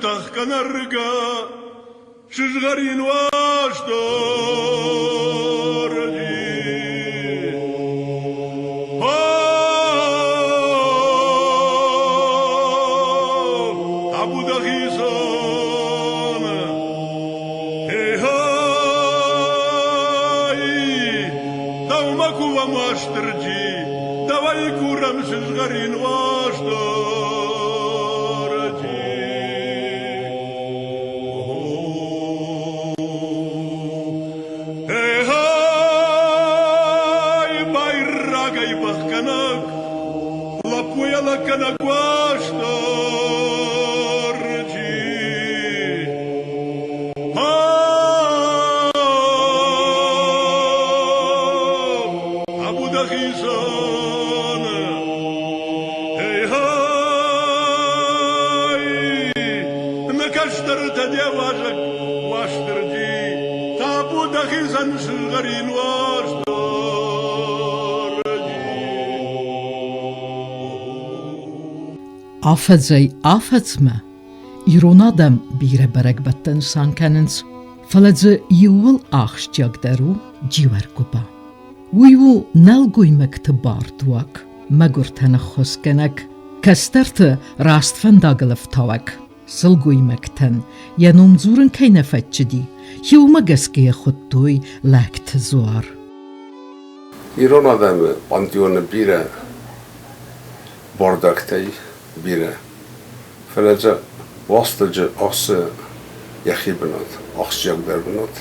тӕхгӕ нӕргӕ, сызгъӕрин Уастырджи. Табу дӕхицӕн, Эй, дӕумӕ кувӕм Уастырджи, дӕуӕй курӕм сызгъӕрин Уастырджи. Эй, байрагӕй бӕхгӕнӕг, лӕппуйӕ лӕггӕнӕг Уастырджи. Табу дӕхицӕн, эй-хай, нӕ кӕстӕртӕ де уазӕг Уастырджи, табу дӕхицӕн сызгъӕрин Уастырджи. Афӕдзӕй-афӕдзмӕ ирон адӕм бирӕ бӕрӕгбӕттӕ нысан кӕнынц, фӕлӕ дзы иууыл ахсджиагдӕр у Джиуӕргуыба. Уый у нӕлгоймӕгты бардуаг, мӕгуыртӕн ӕххуысгӕнӕг, кӕстӕрты раст фӕндагыл ӕфтауӕг. Сылгоймӕгтӕн йӕ ном дзурын кӕй нӕ фӕччыди, уымӕ гӕсгӕ йӕ хуыдтой лӕгты дзуар. Ирон адӕмы пантеоны бирӕ бардӕгтӕй бирӕ, фӕлӕ дзы Уастырджи ахсы йӕхи бынат, ахсджиагдӕр бынат.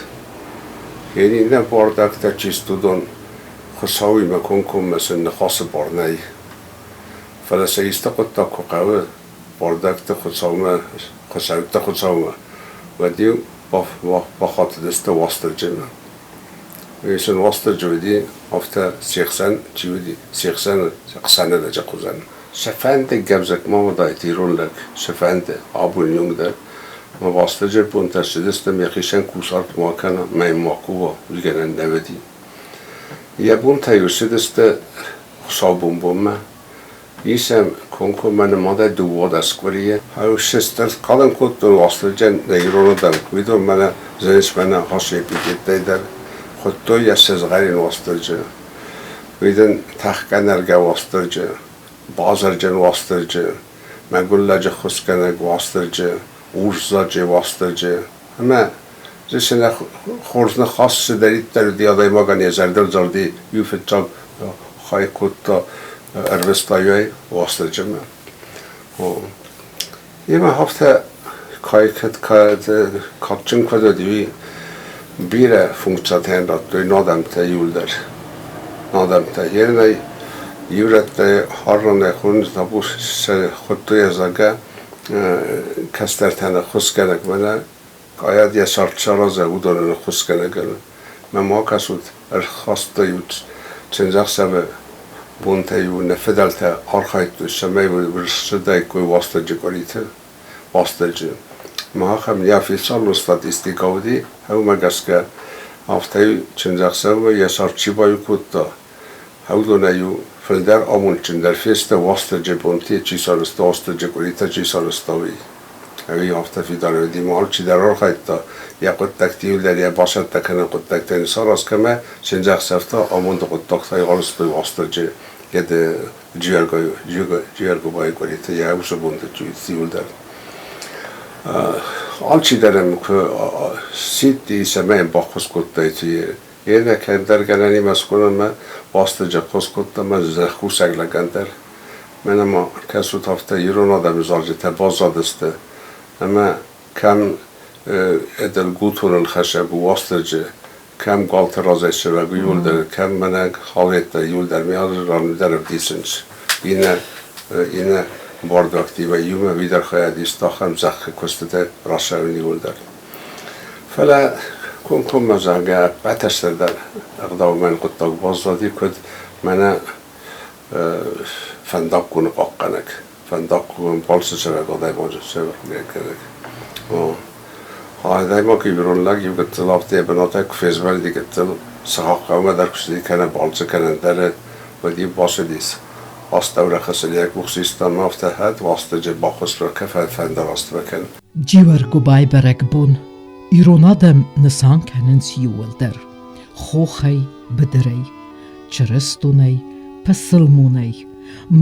Иннӕ бардӕгтӕ чи сты, уыдон Хуыцауимӕ комкоммӕ сын ныхасы бар нӕй. Фӕлӕ сӕ исты хъуыддаг куы хъӕуы, бардӕгты Хуыцаумӕ, Хуыцӕутты Хуыцаумӕ, уӕд-иу бахатыдысты Уастырджимӕ. Уый сын Уастырджи уыди, афтӕ се хсӕн чи уыди, се хсӕны хсӕны лӕджы хуызӕн. Сӕ фӕнды гӕвзыкк ма уыдаид ирон лӕг, сӕ фӕнды абоны онг дӕр. Мӕ Уастырджийы бонтӕ ссыдысты, мӕхицӕн кусарт ма кӕна, мӕ ма кува, уый гӕнӕн нӕ уыди. Йӕ бонтӕ-иу ссыдысты хуыцаубон бонмӕ. Ис ӕм комкоммӕ нымадӕй 12 къуырийы. Сестӕр калын кодтой Уастырджийӕн нӕ ирон адӕм, уыдон мӕнӕ зӕгъынц мӕнӕ хӕссы эпитеттӕй дӕр. Хуыдтой йӕ сызгъӕрин Уастырджи. Уый дын тӕхгӕ-нӕргӕ Уастырджи, базырджын Уастырджи, мӕгуыр лӕджы ххуысгӕнӕг Уастырджи, урсзачъе Уастырджи. Ӕмӕ дзы цы нӕ хорз ныхас цыдӕриддӕр уыди адӕймагӕн йӕ зӕрдыл дзырди, иу фыццаг хай кодта ӕрвыста йӕ Уастырджимӕ. Йемӕ афтӕ кӕй кадджын куыд уыди, уый бирӕ функциятӕ радтой адӕмтӕ иуылдӕр. Адӕмтӕ йе иурӕттӕ хӕрынӕй хонынц табу сӕ хуыдтой, зӕгъгӕ, кӕстӕртӕн ӕххуысгӕнӕг мӕнӕ къайад йӕ цард саразӕг уыдонӕн ӕххуысгӕнӕгӕн. Мӕ ма кӕсут, ӕрхаста-иу чындзӕхсӕвы бонтӕ-иу нӕ фыдӕлтӕ архайдтой, цӕмӕй ссыдаиккой Уастырджи къуыриты. Уастырджи. Махӕн неофициалон статистикӕ уыди, уымӕ гӕсгӕ афтӕ-иу чындзӕхсӕвы йӕ цард чи баиу кодта, уыдонӕй-иу фылдӕр амондджындӕр фесты Уастырджи бонты чи сарӕзта, Уастырджи къуыритӕ чи сарӕзта, уый. Ӕви афтӕ фидар уыди, ма алчидӕр архайдта йӕ хъуыддӕгты-иу дӕр йӕ бацӕттӕ кӕнын хъуыддӕгтӕ йын сараз кӕмӕ, чындзӕхсӕвтӕ амонды хъуыддӕгтӕй арӕзтой Уастырджи йӕ Джиаргобайы къуыриты йӕ уыцы бонты иуылдӕр. Алчидӕр ӕм куы сидти, цӕмӕй йын баххуыс кодтаид, Йе кӕддӕр гӕнӕнимӕ скъоламӕ Уастырджи ӕххуыс кодта мӕ зӕхкусӕг лӕгӕн дӕр. Мӕнӕ ма кӕсут, афтӕ ирон адӕмы зарджытӕ баззадысты ӕмӕ кӕм Эделгутоныл хӕссӕг у Уастырджи, кӕм галты разӕй цӕуӕг у иуылдӕр, кӕм мӕнӕ халеттӕ иуылдӕр ме алы ран дӕр ӕвдисынц. Иннӕ иннӕ бардуӕгтимӕ иумӕ уый дӕр хайад иста ахӕм зӕххы куыстытӕ рацӕуын иуылдӕр. Фӕлӕ комкоммӕ, зӕгъгӕ, ӕппӕт стырдӕр ӕгъдаумӕн хъуыддаг баззади, куыд мӕнӕ фӕндаггоны хъахъхъӕнӕг, фӕндаггон балцы цӕрӕг адӕймаджы цӕрӕг. Адӕймаг ирон лӕг иу гыццыл афтӕ йӕ бынатӕй куы фезмӕлди гыццыл сыхаг хъӕумӕ дӕр куы цыди кӕнӕ балцы кӕнӕ ӕндӕры, уӕд-иу бацыдис астӕурӕхысы йӕ къух систа ӕмӕ афтӕ хӕд Уастырджи баххуыс кӕ, фӕндараст кӕн. Джиуӕргуыбайы бӕрӕгбон ирон адӕм нысан кӕнынц иууылдӕр хохӕй, быдырӕй, чырыстонӕй, пысылмонӕй,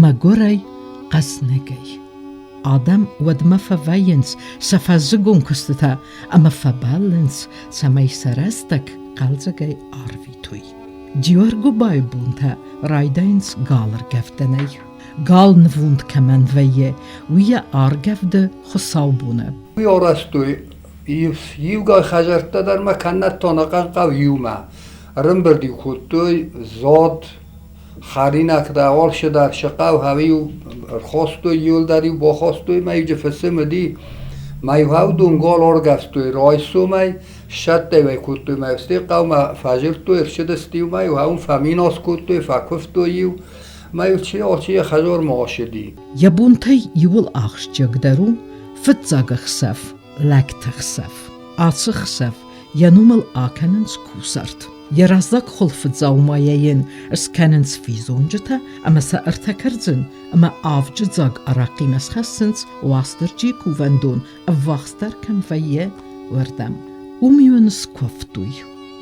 мӕгуырӕй, хъӕзнӕгӕй. Адӕм уӕдмӕ фӕвӕййынц сӕ фӕззыгон куыстытӕ ӕмӕ фӕбӕллынц, цӕмӕй сӕ рӕстӕг хъӕлдзӕгӕй арвитой. Джиуӕргуыбайы бонтӕ райдайынц галӕргӕвдӕнӕй. Гал нывонд кӕмӕн вӕййы, уый йӕ аргӕвды хуыцаубоны. Уый арӕзтой иугай хӕдзӕрттӕ дӕр ма кӕнӕ тонахъӕн хъӕу иумӕ. Ӕрӕмбырд-иу кодтой зад, хӕринӕгтӕ, алцыдӕр сӕ хъӕу хӕ-иу ӕрхастой, иуылдӕр-иу бахастой мӕ иуджы фысым уыди. Мӕ-иу уыдон гал аргӕвстой райсомӕй, ссадтӕ-иу ӕй кодтой мӕ стӕй хъӕумӕ фӕзылдтой, ӕрцыдысты-иу мӕ-иу уым фӕминас кодтой, фӕкуывтой-иу. Мӕ-иу чи алчи йӕ хӕдзармӕ ацыди. Йӕ бонтӕй иуыл ахсджиагдӕр у фыццаг ӕхсӕв, лӕгты хсӕв. Ацы хсӕв йӕ номыл акӕнынц кусарт. Йӕ раззаг хуылфыдзаумайӕ йын скӕнынц физонджытӕ ӕмӕ сӕ ӕртӕ кӕрдзын ӕмӕ авджы дзаг арахъхъимӕ схӕссынц Уастырджийы кувӕндон ӕввахсдӕр кӕм вӕййы, уырдӕм. Уым-иу ын скуывтой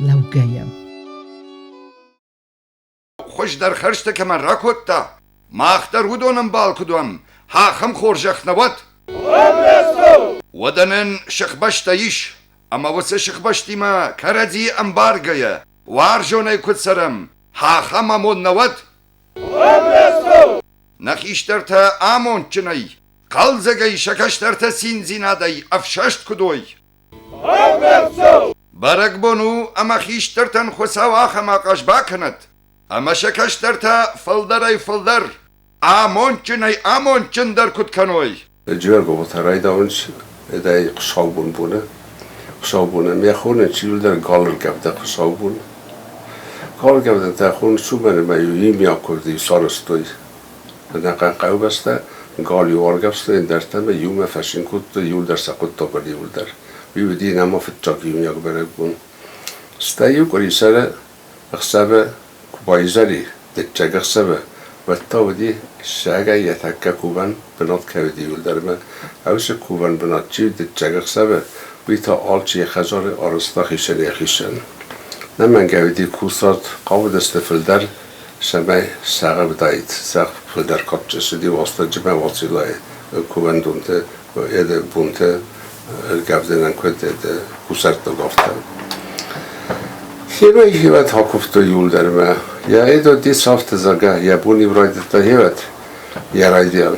лӕугӕйӕ. Хуыздӕр хӕрзтӕ кӕмӕн ракодта, мах дӕр уыдон ӕмбал куыд уӕм, ахӕм хорзӕх нӕ уӕд! Уӕдӕ нын сыхбӕстӕ ис, ӕмӕ уыцы сыхбӕстимӕ кӕрӕдзийы ӕмбаргӕйӕ, уарзонӕй куыд цӕрӕм, ахӕм амонд нӕ уӕд! Нӕ хистӕртӕ амондджынӕй, хъӕлдзӕгӕй сӕ кӕстӕртӕ циндзинадӕй ӕфсӕст куыд уой! Бӕрӕгбон у, ӕмӕ хистӕртӕн Хуыцау ахӕм ахъаз бакӕнӕд, ӕмӕ сӕ кӕстӕртӕ фылдӕрӕй-фылдӕр, амондджынӕй-амондджындӕр куыд кӕной. Джиуӕргуыбатӕ райдауынц эдӕй хуыцаубон боны. Хуыцаубоны мӕ хонын чиуылдӕр галыргӕвдӕ хуыцаубон. Галыргӕвдӕнтӕ хонынц уымӕн ӕмӕ иу иумиаг куывды иу сарӕзтой. Ӕнӕхъӕн хъӕубӕстӕ галиу аргӕвстой ӕндӕртӕ ӕмӕ иумӕ фӕцин кодтой иуылдӕр сӕ хъуыддагыл иуылдӕр. Уый уыди нӕма фыццаг иумиаг бӕрӕгбон. Стӕй-иу къуырисӕры ӕхсӕвы куы баизӕр и, дыккаг ӕхсӕвы, уӕд та уыди сагӕй йӕ тӕккӕ кувӕн бынат кӕй уыди иуылдӕр ӕмӕ уыцы кувӕн бынат чи уыд дыккаг ӕхсӕвы, уый та алчи йӕ хӕдзары арӕзта хицӕнӕй-хицӕн. Нӕмӕнгӕй уыди кусарт, хъавыдысты фылдӕр, цӕмӕй сӕгъ уыдаид, сӕгъ фылдӕр кадджын цыди Уастырджимӕ Уациллайы кувӕндонты, бонты ӕргӕвдынӕн куыд кусӕрттаг, афтӕ. Хивӕй-хивӕд акуывтой иуылдӕр ӕмӕ йӕ Эдо дисӕфты, зӕгъгӕ, йӕ бон-иу райдыдта хивӕд йӕ райдиан.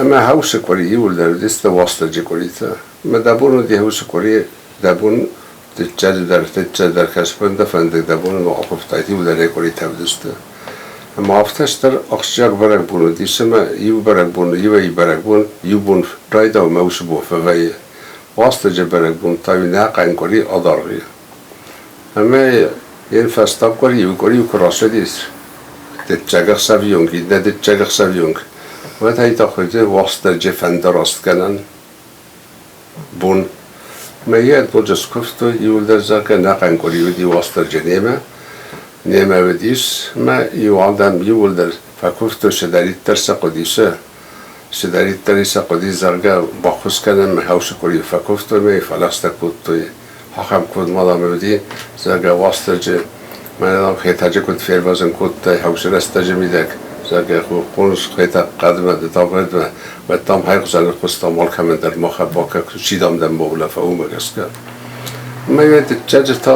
Ӕмӕ хӕусы къуыри иуылдӕр уыдысты Уастырджи къуыритӕ. Ӕмӕ дӕ бон уыди хӕусы къуыри, дӕ бон дыччӕджы дӕр, тыччӕджы дӕр кӕсбон дӕ фӕнды, дӕ бон ӕмӕ акуывтаид, иуылдӕр йӕ къуыритӕ уыдысты. Ӕмӕ афтӕ стыр ахсджиаг бӕрӕгбон уыдис ӕмӕ иу бӕрӕгбон, иуӕй бӕрӕгбон иу бон райдауы ӕмӕ уыцы бон фӕвӕййы. Уастырджы бӕрӕгбон та-иу нӕхъӕн къуыри адаргъ и. Ӕмӕ йын фӕстаг къуыри, иу къуыри куы рацыдис, дыккаг ӕхсӕвионг, иннӕ дыккаг ӕхсӕвионг, уӕд ӕй та хуыйны Уастырджы фӕндарастгӕнӕн бон. Мӕ йӕ ноджы скуывтой, иуылдӕр, зӕгъгӕ, нӕхъӕн къуыри уыди Уастырджы немӕ. Немӕ уыдис ӕмӕ иу адӕм иууылдӕр фӕкуывтой, цыдӕриддӕр сӕ хъуыди, цыдӕриддӕр сӕ хъуыди, зӕгъгӕ, баххуыс кӕнӕм, хӕусы къуыри фӕкуывтой ӕмӕ фӕлӕгъстӕ кодтой. Ахӕм куывд ма дам уыди, зӕгъгӕ, Уастырджи мӕнӕ дам Хетӕджы куыд фервӕзын кодтай хӕусы рӕстӕджы мидӕг, зӕгъгӕ, хъоныс Хетӕг хъӕдмӕ, ды дам хъӕдмӕ, уӕд дам хайхъусӕны хъуыстам алкӕмӕн дӕр махӕн бакӕ, чи дам дӕм баулӕфа, уымӕ гӕсгӕ. Ӕмӕ йӕ дыккаджы та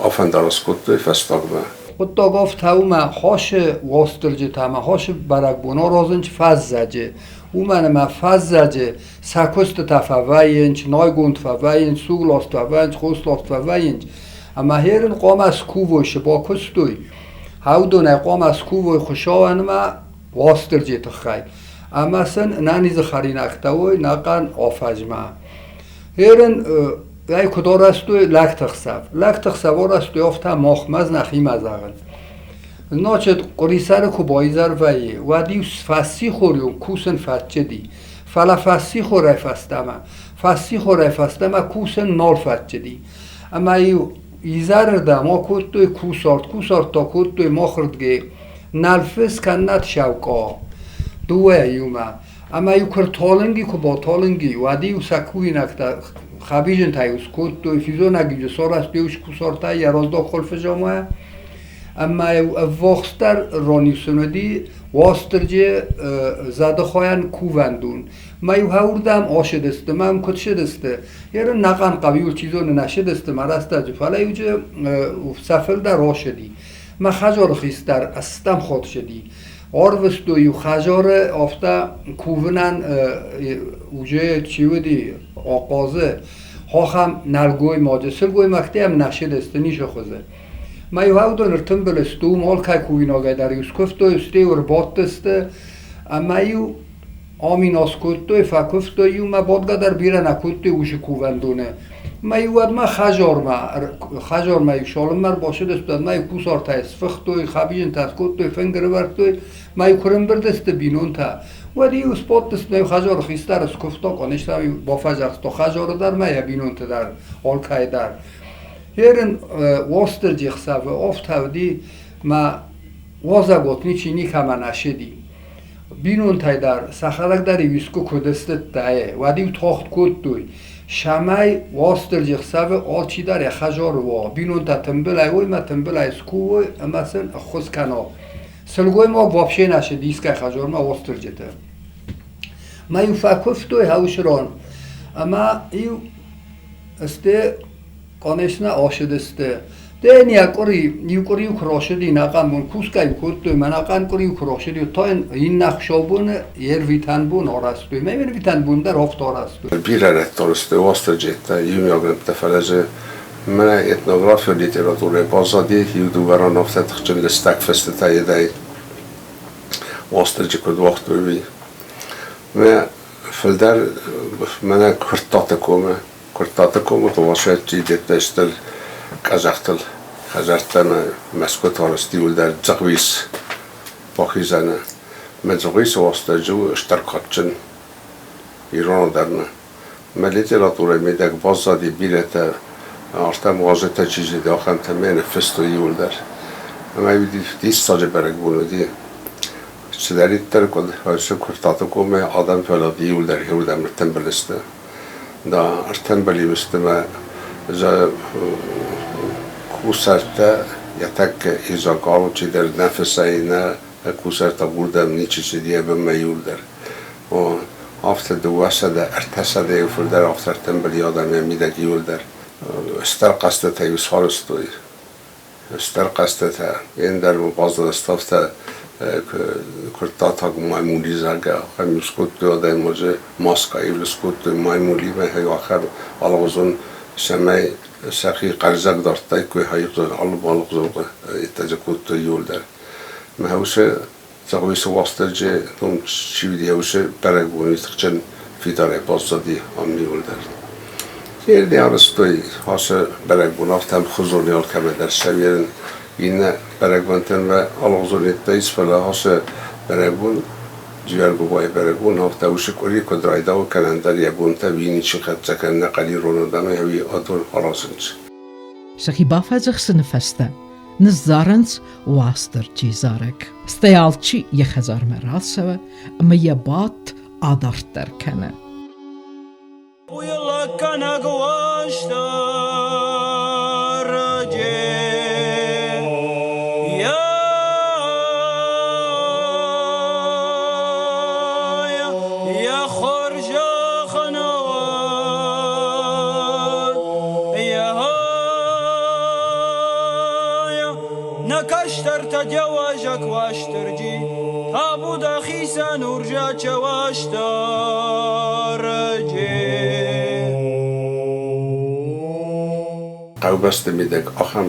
афӕндараст кодтой фӕстагмӕ. Хъуыддаг афтӕ у мӕ хосы Уастырджитӕ ӕмӕ хосы бӕрӕгбон аразынц фӕззӕджы, уымӕн ӕмӕ фӕззӕджы сӕ куыстытӕ фӕвӕййынц, найгонд фӕвӕййынц, сугласт фӕвӕййынц, хосласт фӕвӕййынц. Ӕмӕ херын хъуамӕ скувой, цы бакуыстой, уыдонӕй хъуамӕ скувой Хуыцауӕн ӕмӕ Уастырджийы тыххӕй. Ӕмӕ сын нӕнизы хӕринӕгтӕ уой нӕхъӕн афӕдзмӕ. Херын ӕй куыд арӕзтой лӕгты хсӕв. Лӕгты хсӕв арӕзтой афтӕ махмӕ нӕхимӕ зӕгъын. Значит, къуырисӕры куы баизӕр вӕййы, уӕд-иу фӕссихор-иу кусын фӕччыди. Фӕлӕ фӕссихорӕй фӕстӕмӕ, фӕссихорӕй фӕстӕмӕ кусын нал фӕччыди. Ӕмӕ-иу изӕрырдӕм акодтой кусарт, кусарт та кодтой махырдгӕй нӕлфыс кӕннӕд саукъа. Дыууӕ иумӕ. Ӕмӕ-иу куы рталынг и, куы баталынг и, уӕд-иу сӕ кувинӕгтӕ хӕбизынтӕ-иу скодтой, физонӕг-иу сарӕзтой кусартӕй йӕ раздах хуылфы замайӕ. Ӕмӕ-иу ӕввахсдӕр ран-иу сын уыди Уастырджи зӕдыхайӕн кувӕндон. Мӕ-иу уырдӕм ацыдысты, мӕм куыд цыдысты, ерын нӕхъӕн хъӕуиуыл чи зоны нӕ цыдысты мӕ рӕстӕджы, фӕлӕ-иу дзы сӕ фылдӕр ацыди. Мӕ хӕдзары хистӕр стӕм хатт цыди. Арвыстой-иу хӕдзары афтӕ кувынӕн уже чи уыди, ахъазы, ахӕм нӕлгоймаджы, сылгоймӕгтӕ йӕм нӕ цыдысты ницы хуызы. Мӕ-иу уыдон ӕртымбыл сты, уым алкӕй кувинагӕй дӕр-иу скуывтой, стӕй ӕрбадтысты ӕмӕ-иу аминас кодтой, фӕкуывтой, иумӕ бадгӕ дӕр бирӕ нӕ кодтой уыцы кувӕндоны. Мӕ-иу уӕдмӕ хӕдзармӕ, хӕдзармӕ-иу цалынмӕ ӕрбацыдысты, уӕдмӕ-иу кусартӕй сфыхтой, хӕбизынтӕ скодтой, фынг ӕрывӕрдтой, мӕ-иу куы рымбырд сты бинонтӕ, уӕд-иу сбадтысты, мӕ-иу хӕдзары хистӕр скуывта, къонистӕм-иу бафӕдзӕхста хӕдзары дӕр ма йӕ бинонты дӕр, алкӕй дӕр. Ерын Уастырджи хсӕвы афтӕ уыди, мӕ уазӕгуат ничи никӕмӕн ӕссыди. Бинонтӕй дӕр сӕхӕдӕг дӕр-иу искуы куыд ыстыдта, уӕд-иу тагъд кодтой, цӕмӕй Уастырджи хсӕвы алчидӕр йӕ хӕдзары уа, бинонтӕ тымбылӕй уой мӕ тымбылӕй скувой ӕмӕ сын ӕххуыс кӕна. Сылгоймаг вообще нӕ ссыди искӕй хӕдзармӕ Уастырджиты. Мӕ-иу фӕкуывтой хӕусы ран ӕмӕ-иу сты, конечно, ацыдысты. Дӕ не къуыри, иу къуыри куы рацыди, ӕнӕхъӕн бон кусгӕ-иу кодтой, мӕ ӕнӕхъӕн къуыри куы рацыди, та йын иннӕ ӕхсӕвбоны йе рвитӕн бон арӕзтой. Мӕ йе рвитӕн бон дӕр афтӕ арӕзтой. Бирӕ рӕтты сты Уастырджитӕ, иумиаг нӕмттӕ, фӕлӕ дзы мӕнӕ этнографион литературӕйы баззади иу-дыууӕ ран афтӕ тыхджын лыстӕг фыстытӕ йедӕй Уастырджи куыд уагътой, уый. Мӕ фылдӕр мӕнӕ Куырттаты комы Куырттаты комы Товасӕтти деттӕ стыр къӕдзӕхтыл хӕдзӕрттӕ ӕмӕ мӕсгуытӕ арӕзт иууылдӕр Дзӕгъуис бахизӕны. Мӕ Дзӕгъуисы уастырджи у стыр кадджын ирон адӕмы. Мӕ литературӕйы мидӕг баззади бирӕтӕ, артӕм газеттӕ чи зыди, ахӕмтӕ мӕ ныффыстой иууылдӕр. Ӕмӕ диссаджы бӕрӕгбон уыди. Цыдӕриддӕр куыд Куырттаты комӕй адӕм фӕлыгъд иууылдӕр иуырдӕм ӕртымбыл сты. Да ӕртымбыл сты мӕ кусӕрттӕ йӕ тӕккӕ изӕгау чидӕр нӕ фысӕй, нӕ кусӕрттӕ уырдӕм ничи цыди йӕ бынмӕ иуылдӕр. О, афтӕ 200, 300-йы фылдӕр афтӕ ӕртымбыл и адӕм йӕ мидӕг иуылдӕр. Стыр хъӕзтытӕ-иу сарӕзтой. Стыр хъӕзтытӕ. Ӕндӕр баззадысты куырттатаг маймули, зӕгъгӕ, ахӕм скодтой адӕймаджы маскӕ-иу скодтой маймулимӕ ахӕм алыгъуызон, цӕмӕй сӕхи хъӕлдзӕг дардтаиккой, алы-алыгъуызон иттӕджы кодтой иууылдӕр. Мӕ уыцы Дзӕгъуисы Уастырджи ном чи уыди, уыцы бӕрӕгбоны тыхджын фидарӕй баззади ам иууылдӕр. Ерни арӕзтой ацы бӕрӕгбон афтӕ ӕмхуызон алкӕмӕ дӕр сӕвӕрын. Иннӕ бӕрӕгбонтӕн алыгъуызон йедтӕ ис, фӕлӕ ацы бӕрӕгбон, Джиуӕргуыбайы бӕрӕгбон, афтӕ уыцы къуыри куыд райдауы кӕнӕ ӕндӕр йӕ бонтӕ уый ничи хӕццӕ кӕны нӕ хъӕлирон адӕмӕй ӕви адон аразынц. Сӕхи бафӕдзӕхсыны фӕстӕ ныззарынц Уастырджи зарӕг. Стӕй алчи йӕ хӕдзармӕ рацӕуы ӕмӕ йӕ бадт адарддӕр кӕны. Уйлаккӕнӕг Уастырджи, йӕ хорзӕх нӕ уӕд, Нӕ кӕстӕртӕ де уазӕг Уастырджи, табу дӕхицӕн урзача Уастырджи. Хъӕубӕсты мидӕг ахӕм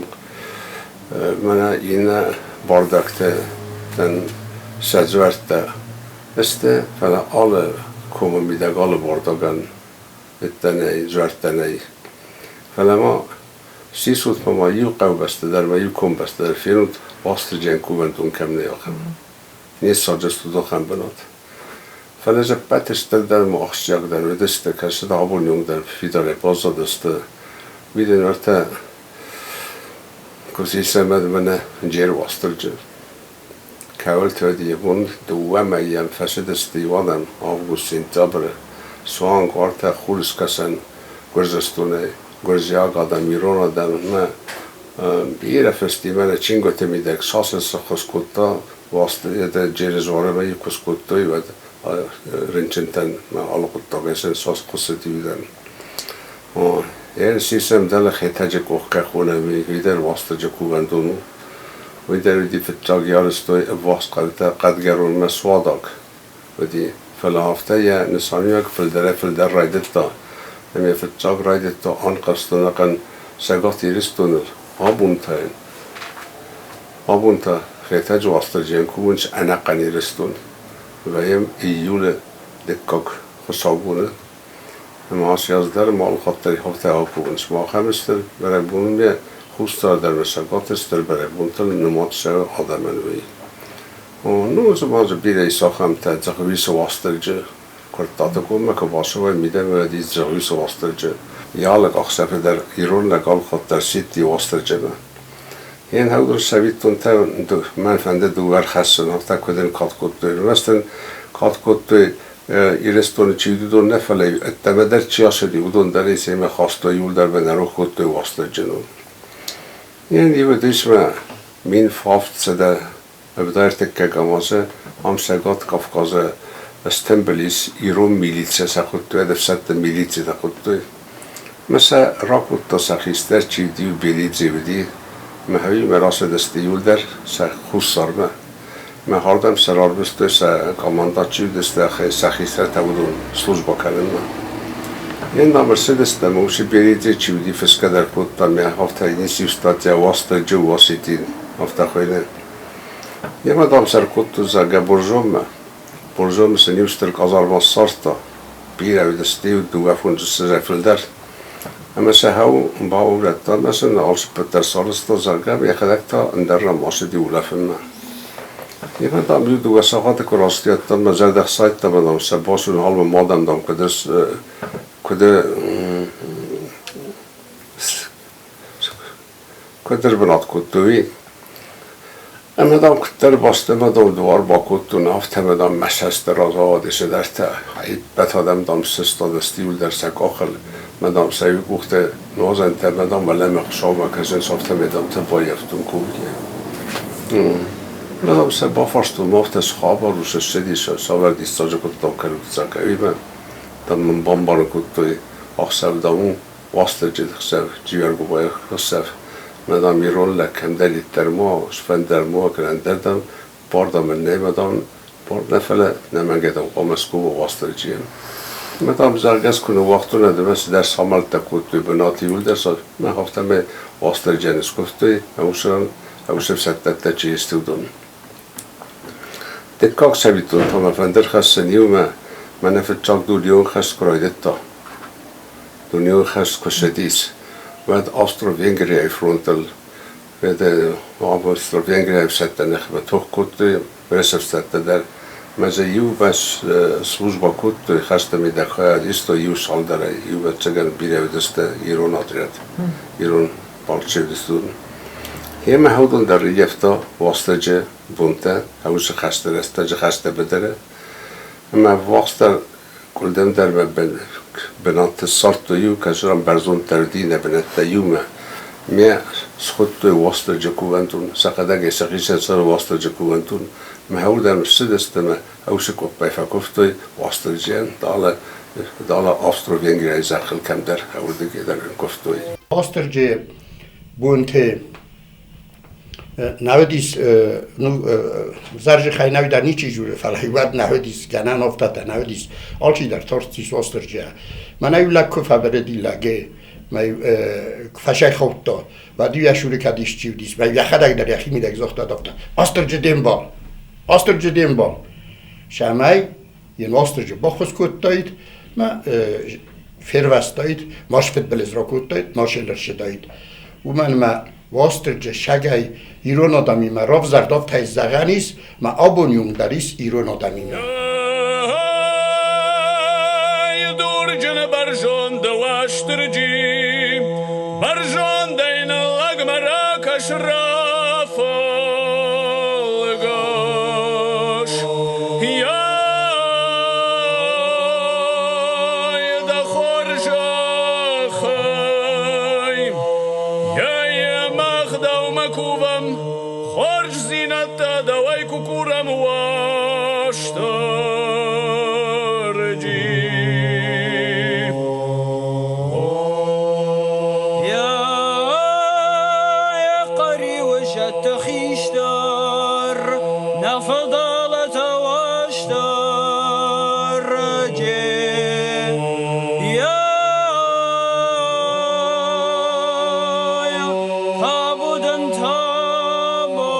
мӕнӕ иннӕ бардӕгтӕн сӕ дзуӕрттӕ сты, фӕлӕ алы комы мидӕг алы бардагӕн ӕддӕ нӕй, дзуӕрттӕ нӕй. Фӕлӕ ма сисут ма иу хъӕубӕсты дӕр ма иу комбӕсты дӕр фенут Уастырджийӕн кувӕндон кӕм нӕй, ахӕм. Не ссардзыстут ахӕм бынат. Фӕлӕ дзы ӕппӕты стырдӕр ӕмӕ ахсджиагдӕр уыдысты, кӕцытӕ абоны онг дӕр фидарӕй баззадысты, уыдон ӕртӕ куы сисӕм ӕмӕ нӕ Джер Уастырджи. Кӕуылты уыди йӕ бон, дыууӕ мӕйы йӕм фӕцыдысты иу адӕм август-сентябры, суанг уартӕ Хурыскӕсӕн Гуырдзыстонӕй, гуырдзиаг адӕм, ирон адӕммӕ бирӕ фыстимӕ нӕ чингуыты мидӕг цас сыххуыс кодта, Джеры дзуарӕй куы скодтой, уӕд рынчынтӕн алы хъуыддагӕй сын цас хъуысыди, уыдон. Сисӕм дӕлӕ Хетӕджы къух кӕй хонӕм, уый дӕр Уастырджы кувӕндон у. Уый дӕр уыди фыццаг Ярыстой ӕввахс хъӕутӕ Хъӕдгӕронмӕ Суадаг уыди. Фӕлӕ афтӕ йӕ нысаниуӕг фылдӕрӕй-фылдӕр райдыдта, ӕмӕ фыццаг райдыдта ӕнхъӕвзты ӕнӕхъӕн Цӕгат Ирыстоныл. Абон та йын абон та Хетӕджы Уастырджийӕн кувынц ӕнӕхъӕн Ирыстон. Вӕййӕм июлы дыккаг хуыцаубоны. Ӕмӕ ацы аз дӕр ма алыхатт дӕр афтӕ акувынц. Махӕн стыр бӕрӕгбонмӕ Хуссар дӕр ӕмӕ Цӕгаты стыр бӕрӕгбонтыл нымад цӕуы адӕмӕн уый. Ну, дзы ма дзы бирӕ ис ахӕмтӕ, Дзӕгъисы Уастырджы, Куырттаты коммӕ куы бацӕуай, мидӕмӕ уыди Дзӕгъисы Уастырджы. Йӕ алы къахдзӕфы дӕр ирон лӕг алыхатт дӕр сидти Уастырджимӕ. Йе нхъӕлдон цӕвиттонтӕ мӕн фӕнды дыууӕ ӕрхӕссын, афтӕ куыд ын кад кодтой. Ӕрмӕст ын кад кодтой Ирыстоны чи уыд, уыдон нӕ, фӕлӕ ӕддӕмӕ дӕр чи ацыди, уыдон дӕр ӕй семӕ хастой, иуылдӕр мӕ нӕ рох кодтой Уастырджы ном. Йе уыдис мӕ 1773 азы ам Цӕгат Кавказы стымбыл ис ирон милицӕ сӕ хуыдтой, ӕфсӕдты милицитӕ хуыдтой. Мӕ сӕ ракодта сӕ хистӕр, чи уыди, Белидзе уыди. Мӕ хӕуимӕ рацыдысты иуылдӕр сӕ хуссармӕ. Мӕ ардӕм сӕ рарвыстой сӕ командачи уыдысты, сӕ хистӕртӕ уыдон службӕ кӕнынмӕ. Йе нам ӕрцыдысты ӕмӕ уыцы Беридзе чи уыди, фысгӕ дӕр кодта, мӕ афтӕ инициу статья Уастырджы Уаситин, афтӕ хуыйны. Йемӕ, дам, сӕ ӕркодтой, зӕгъгӕ, Боржоммӕ. Боржомы сын иу стыр къазарма ссардта, бирӕ уыдысты, иу дыууӕ фондзыссӕдзӕй фылдӕр. Ӕмӕ сӕ хъӕу баурӕдта ӕмӕ сын алцыппӕт дӕр сарӕзта, зӕгъгӕ, йӕхӕдӕг та ӕндӕр ран бацыди улӕфынмӕ. Йемӕ, дам, иу дыууӕ сахаты куы рацыди, уӕд, дам, мӕ зӕрдӕ хсайдта ӕмӕ, дам, сӕ бацу ӕнхъӕлмӕ мадӕн, дам, куыд куыд куыд ӕрбынат кодтой, уый. Ӕмӕ, дам, куыддӕр бӕстӕмӕ, дам, дуар бакодтон, афтӕ, дам, мӕ цӕсты раз ауадис цыдӕртӕ. Ӕппӕт адӕм, дам, сыстадысты иуылдӕр сӕ къахыл. Мӕ, дам, сӕ иу къухты нуазӕнтӕ, мӕ, дам, уӕлӕмӕ Хуыцаумӕ кӕсынц, афтӕмӕй, дам, тӕ баййӕфтон кувгӕ. Мӕ, дам, сӕ бафарстон, афтӕ цы хабар у, цы ссыдис, цавӕр диссаджы хъуыддаг кӕнут, зӕгъгӕ, уый дам, мын бамбарын кодтой, ӕхсӕв, дам, у Уастырджиты хсӕв, Джиуӕргуыбайы хсӕв, мӕ, дам, ирон лӕг кӕмдӕриддӕр ма, сфӕнд дӕр ма кӕн, ӕндӕр, дам, бар, дам, ын нӕй, мӕ, дам, бар нӕ, фӕлӕ нӕмӕнгӕй, дам, хъуамӕ скува Уастырджийӕн. Мӕ, дам, зӕгъгӕ, куы ныууагътон, ӕмӕ цыдӕр самӕлттӕ кодтой бынаты иуылдӕр, мӕ афтӕмӕй Уастырджийӕн скуывтой, ӕмӕ уыцы ӕфсӕддӕттӕ чи сты, уыдон. Дыккаг цӕвиттон та мӕ фӕнды рхӕссын иумӕ, мӕнӕ фыццаг дунеон хӕст куы райдыдта. Дунеон хӕст куы ссыдис, уӕд Австро-Венгрияйы фронтыл Австро-Венгрияйы ӕфсӕдтӕ ныхмӕ тох кодтой, уырысы ӕфсӕдтӕ дӕр. Ӕмӕ дзы иу бӕс службӕ кодтой, хӕсты мидӕг хайад истой иу цалдӕрӕй, иу ӕвӕццӕгӕн бирӕ уыдысты ирон отряд, ирон полчъы уыдысты уыдон. Йемӕ уыдон дӕр ӕййӕфта Уастырджы бонтӕ, уыцы хӕсты рӕстӕджы хӕсты быдыры. Ӕмӕ ӕввахсдӕр къуылдым дӕр мӕ бынаты ссардтой иу кӕсыран бӕрзонддӕр уыди нӕ бынӕттӕ иумӕ. Ме схуыдтой Уастырджы кувӕндон, сӕхӕдӕг сӕхицӕн цӕры Уастырджы кувӕндон. Мӕ уырдӕм ссыдысты ӕмӕ уыцы къоппӕй фӕкуывтой Уастырджийӕн, далӕ, далӕ Австро-Венгрияйы зӕххыл кӕмдӕр уырдыгӕй дӕр ын куывтой. Уастырджи бонты нӕуыдис, ну, заржихӕй нӕуыдӕр ничи дзуры, фӕлӕ уӕд нӕуыдис, гӕнӕн афтӕтӕ нӕуыдис. Алчидӕр тарстис Уастырджийӕ. Мӕнӕ иу лӕг куы фӕбырыди лӕгы, мӕ куы фӕсӕйхаудта, уӕд-иу йӕ суры кӕд исчи уыдис, мӕ йӕхӕдӕг дӕр йӕхимидӕг загъта афтӕ: Уастырджи де мбал! Уастырджи де мбал! Цӕмӕй йын Уастырджи баххуыс кодтаид, мӕ фервӕзтаид, ма сфыдбылыз ракодтаид, ма сӕлӕрсыдаид. Уымӕн ӕмӕ Уастырджи сагӕй ирон адӕмимӕ равзӕрд афтӕ зӕгъӕн ис, мӕ абоны онг дӕр ис ирон адӕмимӕ. Дурджыны бӕрзонд Уастырджи, бӕрзондӕй ныллӕгмӕ ракӕс рафӕлгӕс. Бадӕм Уастырджи. Йӕ хъӕриуы зӕдты хистӕр, нӕ фыдӕлтӕ Уастырджи. Табу дын табу,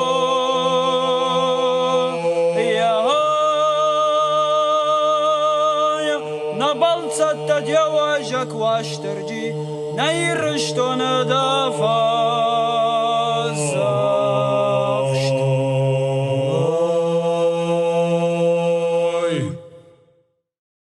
нӕ бӕлццӕттӕ де уазӕг Уастырджи, нӕ Ирыстоны дӕ фарн.